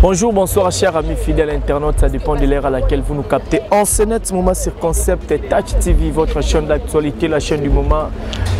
Bonjour, bonsoir, chers amis fidèles internautes. Ça dépend de l'heure à laquelle vous nous captez. En ce net moment sur Concept Touch TV, votre chaîne d'actualité, la chaîne du moment.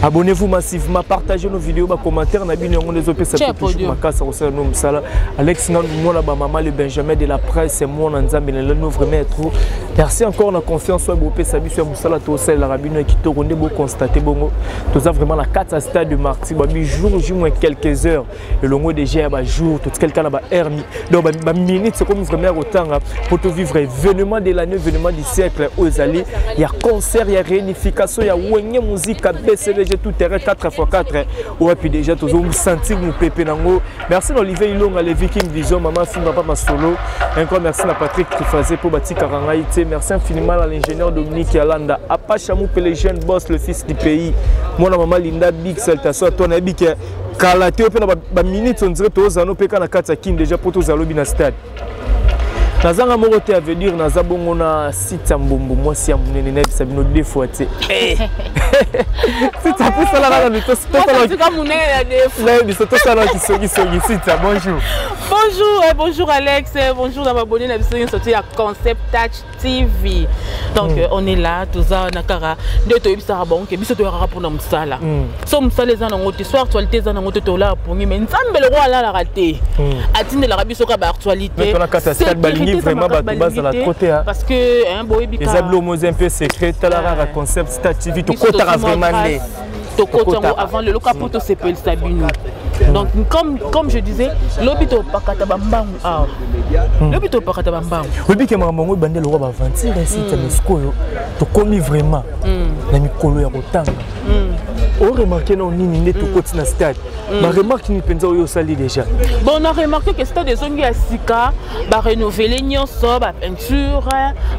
Abonnez-vous massivement, partagez nos vidéos, bah, commentaires. Na bino yango ndezo pesa toujours makasa kosala no musala. Alex Ngandu mwana ba mama le Benjamin de la presse, mwana Nzambe na nous vraiment trop. Merci encore na confiance oyo bopesa biso ya musala tosalelaka bino ya kitoko nde bo constater bongo. Toza vraiment na kati ya stade de Martyrs, ba bi jour J moins quelques heures. Elongo déjà ya ba jour, totikali kaka na ba heure, donc ba minutes ekomi vraiment ya kotanga po to vivre événement de l'année, événement du siècle oyo ezali ya concert ya réunification ya Wenge Musica BCBG tout terrain 4x4 wapi déjà tozo sentir mopepe nango. Merci na Olivier Ilonga le Viking Vision, maman Simba papa solo. Encore merci na Patrick Trifazé po batikaka ngai te. Merci infiniment à l'ingénieur Dominique Yalanda, Apacha Moupe le jeune boss, le fils du pays. Mwana maman Linda Big salutation à toi na yebi ke kala te mpe na ba minutes on dirait tozala no mpe kaka na kati ya Kin déjà po tozala lobi na stade. Nazanga moko te, à veut dire naza bongo na site ya mbombo mwasi ya monene nayebisa bino deux fois te. Site apusala kaka no nayebisa tosala kisogisogi. Site, bonjour. Bonjour, bonjour Alex, bonjour na abonné na biso nyonso ya Concept Touch TV. Donc on est là, toza na kaka nde toyebisaka bango ke biso toyakaka mpona mosala. So mosala eza nango te, so actualité eza nango te, tolala pongi, mais Nzambe loko alalaka te, atindelaka biso kaka baactualité. Na kati ya stade balingi vraiment bato bazala trop te parce que boyebi eza bilo mo eza un peu secret. Tala kaka Concept Star TV, tokotaka vraiment nde tokota yango avant lelo ka mpo tosepelisa bino. Donc comme je disais, lobi topakata bambangu awa, lobi topakata bambangu. Oyebi ke makambo yango ebandi lokwa baaventure esite, mais sikoyo tokomi vraiment na mikolo ya kotanga. Oremarquer nao nini nde tokoti na stade? Baremarque nini mpenza oyo osali déjà? Bon, on a remarqué que stade ezongi ya sika, barenouveler nyonso, bapeinture,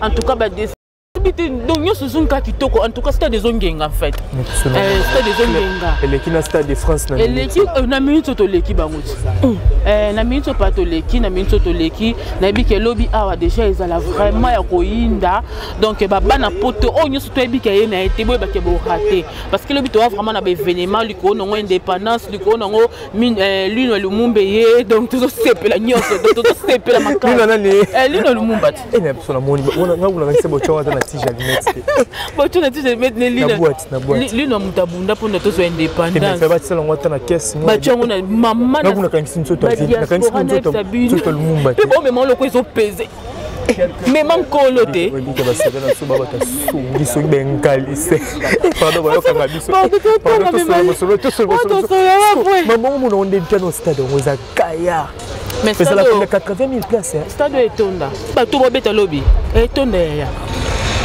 en tout cas ba donc nyonso ezongi kitoko. En tout cas stade ezongenga, en fait stade ezongenga. Eleki na Stade de France na Eleki na minute oyo toleki bango ti na minute oyo pa toleki, na minute oyo toleki. Nayebi ke lobi awa déjà ezala vraiment ya koyinda. Donc babana poto oyo nyonso toyebi ke ye na ye te, boyebake borater, parce que lobi toza vraiment na baévénement likolo nango indépendance, likolo nango Lino Lumumba ye. Donc tozosepela nyonso, donc tozosepela makasi. Lino Lumumba ti. Biso namoni nga botyo ata na tige allumette te. Botyo na tige allumette ne. Lino na boîte. Lino moto abunda mpona tozwa indépendance. Batisala yango ata na caisse. Batyo yango na mama. Nakanisi nzoto, nakanisi nzoto Lumumba. Mpe bomema loko ezopese, mema nkolo te. Baseka na biso, babata songi songi bengalise. Pardon, bayokanga biso. Mamango mona onde mpiano stade yango eza gaillard, ezala pene 80 000 place. Stade oyo etonda, bato babeta lobi etonda, yaya,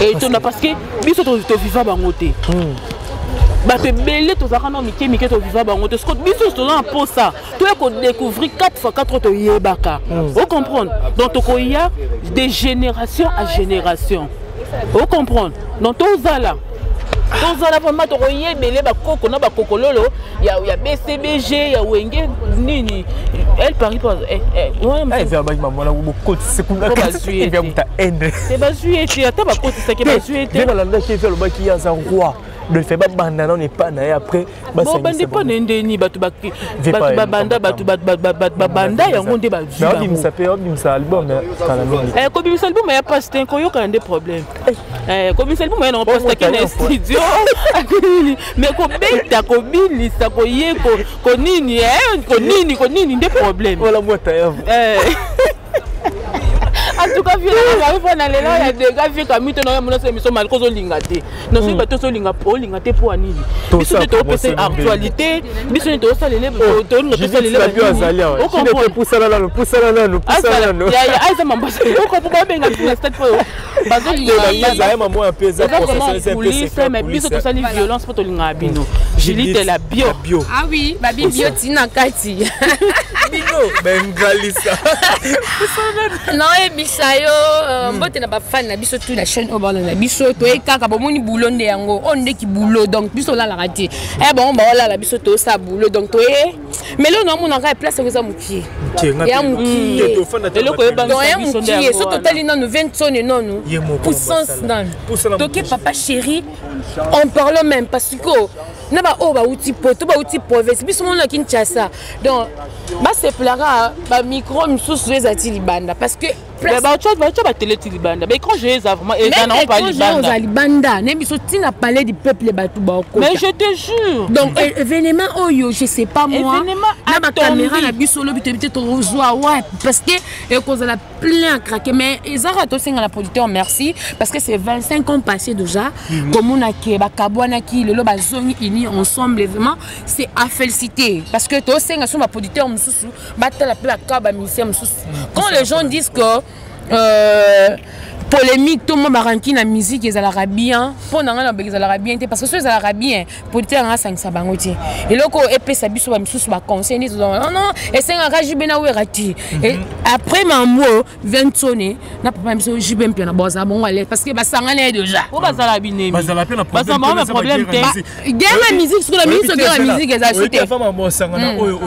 etonda, parce que biso toviva bango te. Bato ebele tozalaka na mike mike, toviva bango te. Siko biso toza na mposa toya kodécouvrir 4 fois 4 toyebaka, ocomprendre? Donc tokoya de génération à génération, ocomprendre? Donc tozala vraiment, tokoyebele bakoko na bakokololo ya BCBG, ya Wenge nini, El Paris. Bazwi ete ata bakotisaki, bazwi ete. Nalandaki evi alobaki ye aza roi, donc fe babanda nano epa na ye, après. Bobanda epa na ye ndeni? Bato babanda, bato babanda yango nde bazwi. Babimisa mpe, babimisa album kala mingi. Kobimisa album ya pasi te, koyokana nde problème. Kobimisa album ya nango pasi take na studio nini, mais kobeta, kobilisa, koye konini, konini, konini nde problème. Wala mwata ya En tout cas, vie mpona lelo ya dega vie kami te na mona émission malgré ozolinga te. Nasoki bato ozolinga, olinga te mpo ya nini? Biso nde toopesa actualité, biso nde tosalele, tolinga tosalele. Pusana nano, pusana nano, pusana nano. Eza mambo okopo babenga biso na stade po bazolinga mambo ya mpe eza coulisse, mais biso tosali violence mpo tolingaka bino. Julie la bio. Bio. Ah oui, babi bio tina kati. Bino bengalisa. Naoyebisa yo, mbote na bafani na biso tu na chaîne oyo balanda biso. Toye kaka bomoni boulot nde yango oyo ndeki boulot. Donc biso olalaka te, e bango baolala, biso tosala boulot. Donc toye, mais lelo naomonaka place yango eza mokie ya mokie, donc ya mokie. So totali nanu Vensone, nanu puissance, nanu toke papa chéri en parlant même, parce que Na baoyo bauti poto, bauti province, biso mona Kinshasa. Donc basepelaka bamicro misusu eza ti libanda parce que Baotya batele ti libanda, baécran géant eza vraiment, eza nango pa libanda. Oza libanda nayebi biso ntina Palais du Peuple, bato bakota. Mais je te jure. Donc événement oyo, je sais pas moi, na bacaméra na biso olobi, toyebi te tozwa wapi parce que ekozala plein à craquer. Mais ezaka tosenga na producteur merci parce que c'est 25 ans passé déjà, komonaki bakabwanaki, lelo bazongi unis ensemble. Vraiment, c'est à féliciter parce que tosenga so baproducteur mosusu batala mpe baka bamusicien mosusu. Quand les gens disent que polémique to mwa baranki na musique ezalaka bien, mpo na ngai nabeki ezalaka bien te, parce que so ezalaka bien, producteur yanga asangisa bango te. Eloko epesa biso bamisusu baconseil nde non non, esengaka JB na Wera te. Après mambo ventone na papa biso JB Mpiana, bozala bongo à l'aise parce que basangani ye déjà. Po bazala binemi. Bazala mpe na problème te. Guerre ya musique, soki na musique, guerre ya musique eza su te. Fama bosangana oyo,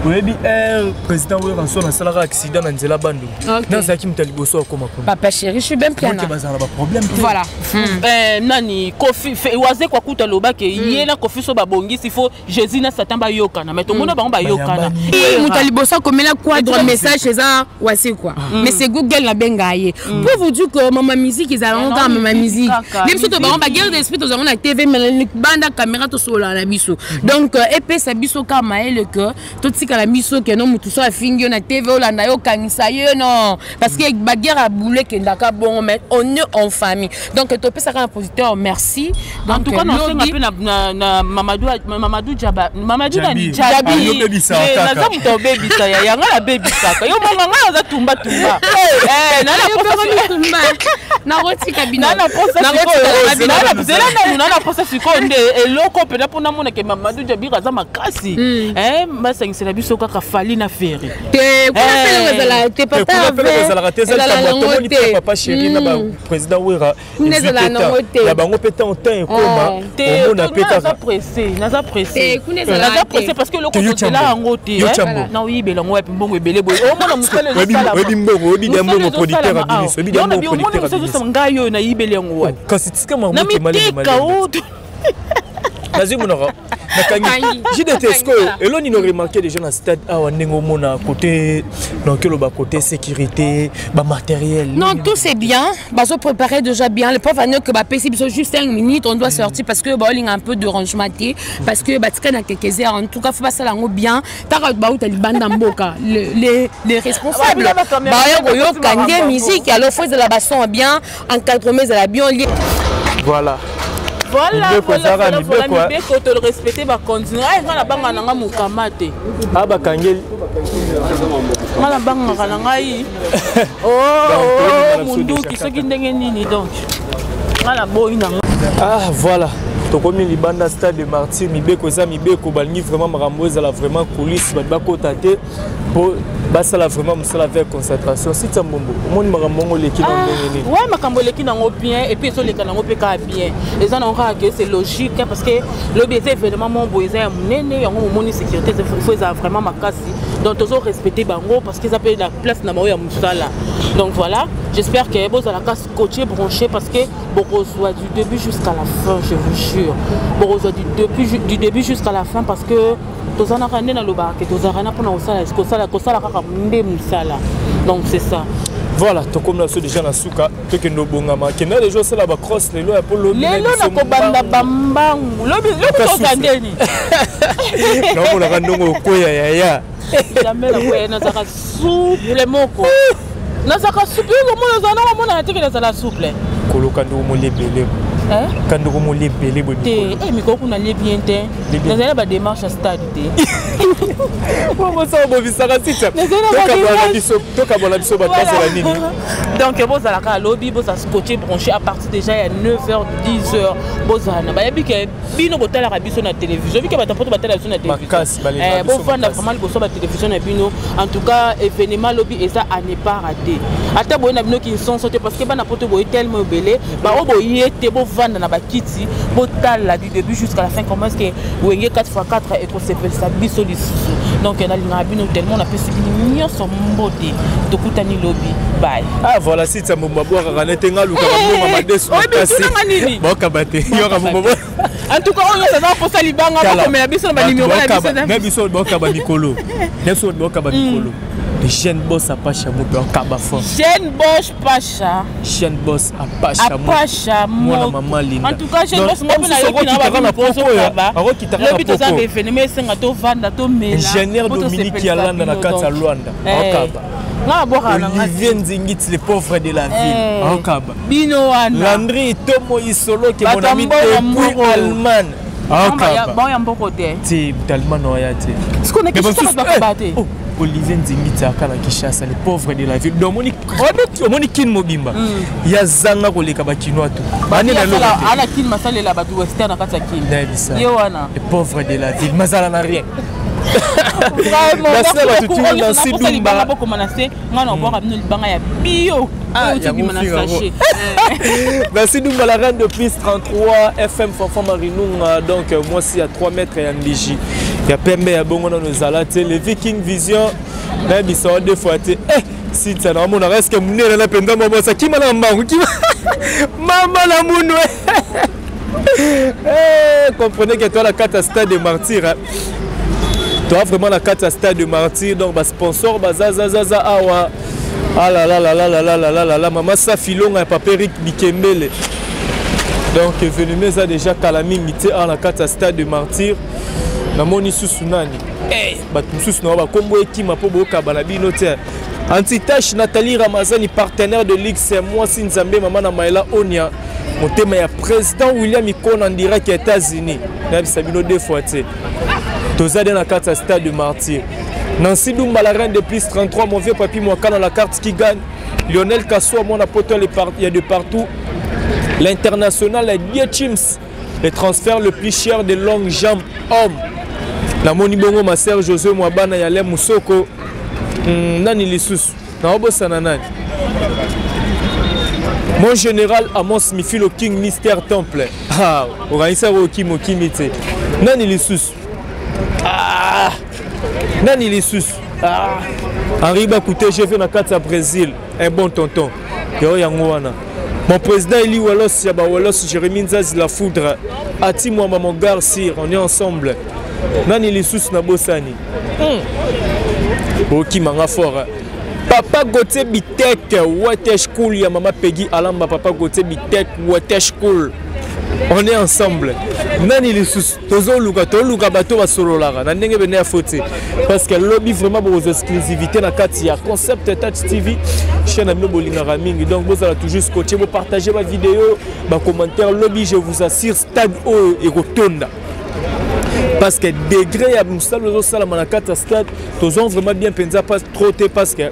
oyebi air président Werrason asalaka accident na nzela Bandundu, nazalaki moto ya liboso akoma kuna. Papa chéri, je suis bien Mpiana. Bazala na baproblème te. Voilà. Nani, Kofi Wazekwa kuta alobaki ye na Kofi so babongisi, faut Jésus na Satan bayokana, mais tomona bango bayokana. Moto ya liboso akomela quadre message eza Wazekwa, mais c'est Google nabenga ye pour vous dire que mama musique ezalaka kaka mama musique. Nde biso to bango baguerre d'esprit tozango na TV, mais banda caméra tosololaka na biso. Donc epesa biso kaka mayele que totikala biso ke no motu so afingi yo na TV, olanda yo, okangisa ye, non, parce que baguerre ya boule ekendaka bongo, mais on est en famille. Donc topesaka na producteur merci. En tout cas, nasenga mpe na Mamadou Jaba, Mamadou nani, Jabi, naza moto obebisa ya yanga, nabebisaka yo monga, ngai naza tumba tumba. Nakotika bino. Zela nanu, na posa sikoyo nde eloko mpena mpona monake Mamadou Jabir aza makasi, basangisela biso kaka Fally na Ferre. Te, kuna mpe ezala te, papa. Ezalaka te, ezali te, papa chéri na baprésident Wera ya bango mpe ntango temps ekoma, omona mpe kaka. Naza pressé, naza pressé parce que eloko tozela yango te, na oyibela yango wapi? Mbongo ebele boye, omona mosala. Oyebi mbongo, oyebi dia mbongo, producteur abimisi, oyebi dia mbongo, producteur abimisi. Ngai oyo nayibeli yango wapi? Kasi tika. Na miteka o. Nazwi monoko, nakangi JDT. Sikoyo elo nini oremarquer déjà na stade awa, ndenge omona côté, donc oloba côté sécurité, bamatériel? Non, tout c'est bien, bazo préparer déjà bien. Le prof que bapesi biso juste 5 minutes, on doit sortir parce que baolinga un peu de rangement te, parce que batika na quelques heures. En tout cas, faut basala yango bien. Taka bauta libanda mboka, les responsables baya koyoka nde musique, alors faut ezala bason bien encadrement, ezala bien. Voilà. Voilà, voilà, voilà, mibeko torespecte, bacontinue. Ai, ngai nabangaka na ngai mokama te. A bakangeli. Ngai nabangaka na ngai munduki soki ndenge nini, donc ngai naboyi na ngai. Ah voilà, tokomi libanda stade de Martyr. Mibeko eza mibeko, balingi vraiment makambo ezala vraiment coulisse, bato bakota te mpo basala vraiment mosala avec concentration. Sita Mbombo, omoni makambo yango eleki na ndenge nini? Ouais, makambo eleki nango bien, et puis ezoleka nango mpe kaka bien. Eza nango kaka ke c'est logique parce que lobi eza événement moko boye, eza ya monene. Yango momoni sécurité faut ezala vraiment makasi, donc tozo respecter bango parce que eza mpe la place na bango ya mosala. Donc voilà, j'espère que bozalaka scotché, branché, parce que bokozwa du début jusqu'à la fin, je vous jure, bokozwa du début jusqu'à la fin, parce que tozalaka nde nalobaka ke tozalaka na mpona kosala kosala kaka nde mosala. Donc c'est ça. Voilà, tokomi na biso déjà na suka. Tokende obongama, kenda déjà osala bacross lelo ya mpo lobi. Lelo nakobanda bambangu, lobi toza ndeni. Naomonaka ndongo okweya, yaya. Jamais nakoya, nazalaka souple moko, nazalaka souple. Omona ozala na omonana teke nazala souple. Koloka ndoko moli ebele, kandoko moli ebele boye. Te, mikolo kuna lie bien te, nazali na badémarche ya stade te. Mosala bovisaka sita, tokabola biso bato bazala nini? Donc bozalaka alobi, bozala scotché, branché à partir déjà ya 9h, 10h. Bozala na bayebi ke bino botalaka biso na télévision, bike bato poto batala biso na télévision, bovanda vraiment liboso batélévision na bino. En tout cas, événement lobi eza à ne pas rater. Ata boye na bino kinsonso te, parce que bana poto boye tellement ebele, bao boye te, bovanda na bakiti, botala du début jusqu'à la fin comment est-ce que Wenge 4x4 ekosepelisa biso lisusu. Donc nalingaka bino tellement, napesi bino nyonso mbote, tokutani lobi, bye. Ah voilà, sita Mbombo abwakaka nete nga alukaka mbongo madesu makasi, baokaba te yoka mbombo. En tout cas, oyo nyonso aza mposa libanga, bakomela biso na banimero na biso. Na biso bakaba mikolo, na biso bakaba mikolo. Jeune Boss Apacha moto akaba fort. Jeune Boss Pacha. Jeune Boss Apacha. Apacha. Mwana mama Linda. En tout cas, Jeune Boss, nga mpe nayoki na babimposo. Lobi toza baevenema, esenga tovanda, tomela. Ingénieur Dominique Yalanda na kati ya Luanda akaba. Nga nabwakaka na nga. Olivier Nzingiti, le pauvre de la ville, akaba. Bino wana. Landry Tomo Isolo ke Bato mon ami ya mbongo depuis moko. Allemagne akaba. Baoya mboko te. Te, Allemagne oya te. Sikoyo na Mais Kinshasa, basusu- bato bakaba eh, te. oh, Olivier Nzingiti aka na Kinshasa, le pauvre de la ville. Donc omoni Kine mobimba ya zanga koleka bakinois to bane na eloko te. Ana Kini, masalela bato western na kati ya Kini. Nayebisa. Ye wana. Le pauvre de la ville mazala na rien. Vraiment, Merci merci na bato beaucoup. tu Oyo Nancy naposa libanga, Dumba. bokoma na se, nga na obwaka bino libanga ya bio. Ah, Oyo tobima na yango sachet. Merci Dumba, la reine de plus 33 FM Fanfan Marinunga. Donc moi aussi à 3 mètres ya Mbiji ya pembe ya bongo nano ezala te. Le Viking Vision, nayebisa wa deux fois te. Eh, Cynthia, naomona eske monene na mpenza mwamosa kima na mbangu kima mama na munu. Eh, comprenez que toi la kati ya stade de Martyr, hein. Toi vraiment la kati ya stade de Martyr, donc basponsor bazazazaza awa. Ah là là là là là là là là là là, mama Safilonga ya papa Eric Bikembele. Donc événement eza déjà kala mingi te awa na kati ya stade de Martyr. Namoni susu nani? Eh, bato mosusu na bakombo ekima mpo bokaba na bino te. Antitache Nathalie Ramazani, partenaire de Ligue, c'est mwasi Nzambe, mama na Maela Onia, motema ya président William Ikona en direct ya États-Unis. Nayebisa bino deux fois te, toza de na kati ya stade de Martyr. Nancy Dumba, la reine de plus 33, mon vieux papi Mwakana, la carte qui gagne. Lionel Kassoa, mon apoto, il y a de partout. L'international, Die Chims, le transfert le plus cher de longues jambes homme. Namoni bongo ma sœur Josué Mwabana ya Lem Musoko. Nani lisusu? Naobosana nani? Mon général Amos Mifilo King Mister Temple. Ah, okanisa oki mokimi te. Nani lisusu? Ah! Nani lisusu? Ah! Henri Bakouté, j'ai fait na kati ya Brésil, un bon tonton. Yo yango wana. Mon président Eli Walos, Yaba Walos, Jérémy Nzazi la foudre, Ati Mwamba mon gars sir, on est ensemble. Nani lisusu na bosani? Oki manga fort, hein. Papa Gauthier Bitek, Watesh Cool, ya mama Peggy Alamba, Papa Gauthier Bitek, Watesh Cool. On est ensemble. Nani lisusu? Tozoluka, toluka bato basololaka na ndenge bene ya faute. Parce que lobi vraiment vos exclusivité na kati ya Concept Touch TV, chaîne na bino bolingaka mingi. Donc bozala toujours scotché, bo partager ba vidéo, ba commentaire. Lobi je vous assure stade oyo ekotonda. Parce que degré ya mosala ozosalama na kati ya stade, tozwa vraiment bien mpenza, pas trop te, parce que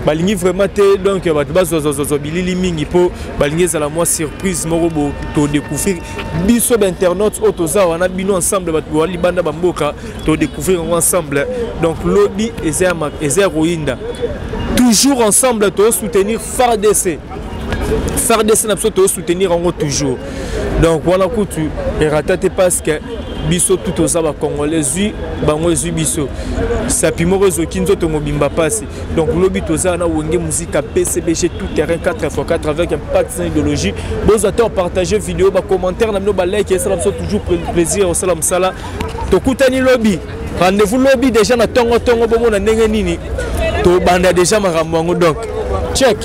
balingi vraiment te. Donc bato bazwazwazwa bilili mingi mpo balingi ezala mwa surprise moko bo todécouvrir biso bainternaute oyo toza wana bino ensemble, bato boa libanda bamboka, todécouvrir yango ensemble. Donc lobi eza ya koyinda, toujours ensemble tozosoutenir FARDC, FARDC na biso, tozosoutenir yango toujours. Donc wana kutu erata te, parce que biso tu toza bacongolais, zwi bango ezwi biso, sapi moko ezoki nzoto mobimba mpasi. Donc lobi toza na Wenge Musica PCBG, tout terrain 4x4 avec impact sans idéologie. Bozwa te opartage vidéo, bacommentaire na bino, balike, esala biso toujours plaisir. Osala mosala, tokutani lobi. Rendez-vous lobi déjà na ntongo ntongo, bomona ndenge nini tobanda déjà makambo yango. Donc check.